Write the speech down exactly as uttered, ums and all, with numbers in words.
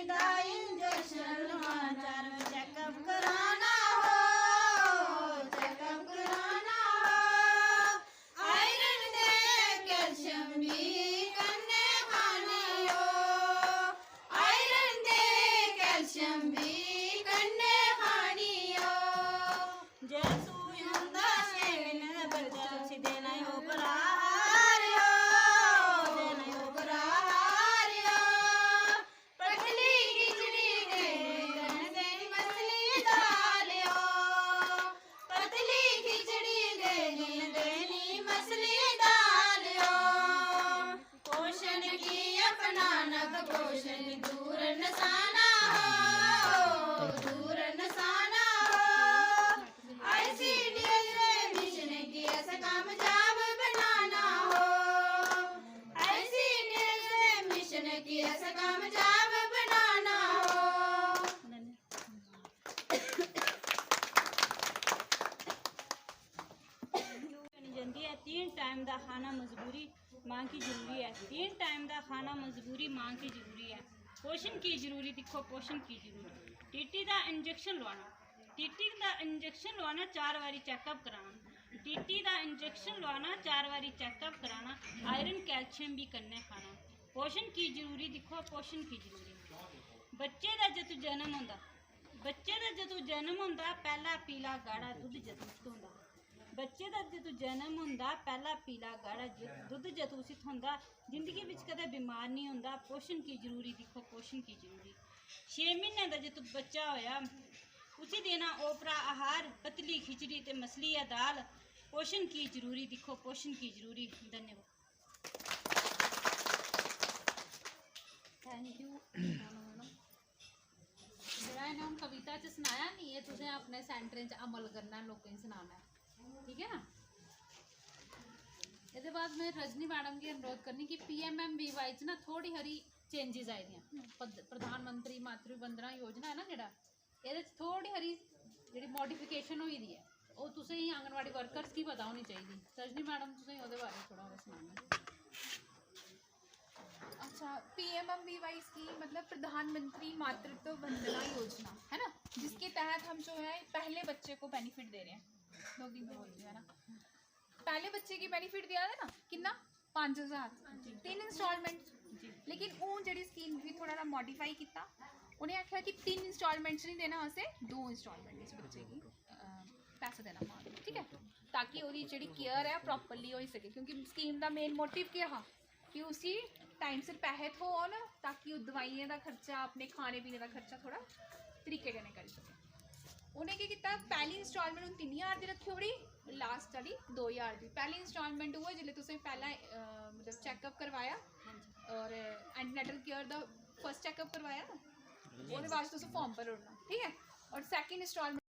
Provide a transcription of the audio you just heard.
दा injection लुआना, checkup कराना हो, चैकअप कराना हो। आयरन दे कैल्शियम बी कन्नै खानी हो, आयरन दे कैल्शियम बी कन्नै खानी हो। जे सूई होंदा छे म्हीने दा बच्चा, उसी देना ओ बरार ओ, देना ओ बरार ओ। पतली खिचड़ी देनी, देनी मसली दाल ओ। पतली खिचड़ी देनी, देनी मसली दाल ओ। पोषण की अपनाना, कुपोषण दूर नसाना हो, दूर नसाना हो। आईसीडीएस मिशन की अस कामयाब बनाना हो, आईसीडीएस मिशन की अस कामयाब बनाना हो। बनी जंदी ऐ। तीन टाइम दा खाना मजबूरी मां की जरूरी ऐ, तीन टाइम दा खाना मजबूरी मां की जरूरी ऐ। पोषण की जरूरी, दिक्खो पोषण की जरूरी। टीटी दा इंजेक्शन लुआना, टीटी दा इंजेक्शन लुआना, चार बारी चैकअप कराना। टीटी दा इंजेक्शन लुआना, चार बारी चैकअप कराना। आयरन कैल्शियम बी कन्नै खाना। पोषण की जरूरी, दिक्खो पोषण की जरूरी। बच्चे दा जदूं जन्म होंदा, बच्चे दा जदूं जन्म होंदा, पैह्ला पीला गाढ़ा दुद्ध जदूं थ्होंदा। बच्चे दा जदूं जन्म होंदा, पैह्ला पीला गाढ़ा जु-, दुद्ध जदूं उसी थ्होंदा, जिंदगी बिच कदें बमार निं होंदा। पोषण की जरूरी, दिक्खो पोषण की जरूरी। छे म्हीने दा जदूं बच्चा होया, उसी देना ओपरा आहार, पतली खिचड़ी ते मसलिया दाल। पोषण की जरूरी, दिक्खो पोषण की जरूरी। धन्यवाद। Thank U madam. जेह्ड़ा इ'नें हून कविता च सनाया नी, एह् तुसें अपने सेंटरें च अमल करना ऐ, लोकें गी सनाना ऐ, ठीक ऐ ना? एह्दे बाद में रजनी मैडम गी अनुरोध करनी कि पीएमएमवीवाई च ना थोड़ी हारी चेंजेस आई दियां। पद-, प्रधानमंत्री मातृ वंदना योजना है ना जेह्ड़ा, एह्दे च थोड़ी हारी जेह्ड़ी मॉडिफिकेशन होई दी ऐ, ओह् तुसें गी आंगनवाड़ी वर्कर्स गी पता होनी चाहिदी। रजनी मैडम तुसें गी ओह्दे बारे च थोह्ड़ा होर सनाना। अच्छा, पीएमएमवीवाई स्कीम मतलब प्रधानमंत्री मातृत्व वंदना योजना है ना, जिसके तहत हम जो है पहले बच्चे को बेनिफिट दे रहे हैं। दो दिन में बोल रही हूँ, है ना? पहले बच्चे की बेनिफिट दिया है ना, कितना? पाँच हज़ार। तीन इंस्टॉलमेंट। लेकिन हून जेह्ड़ी स्कीम गी थोह्ड़ा हारा मॉडिफाई कीता, उ'नें आखेआ कि तीन इंस्टॉलमेंट च निं देना असें, दो इंस्टॉलमेंट च बच्चे गी, अ, पैसा देना पौग, ठीक ऐ, ताकि ओह्दी जेह्ड़ी केयर ऐ प्रॉपरली होई सके, क्योंकि स्कीम दा मेन मोटिव केह् हा कि उसी टाइम सिर पैसे थ्होन, ताकि ओह् दवाइयें दा खर्चा, अपने खाने पीने दा खर्चा थोह्ड़ा तरीके कन्नै करी सकै। उ'नें केह् कीता, पैह्ली इंस्टॉलमेंट हून तिन्न ज्हार दी रक्खी ओड़ी, लास्ट आह्ली दो ज्हार दी। पैह्ली इंस्टॉलमेंट उ'ऐ जिसलै तुसें पैह्लें, अ, मतलब चैकअप करवाया और एंटीनेटल केयर दा फर्स्ट चैकअप करवाया ना, ओह्दे बाद तुसें फॉर्म भरी ओड़ना, ठीक ऐ। और सैकंड इंस्टॉलमेंट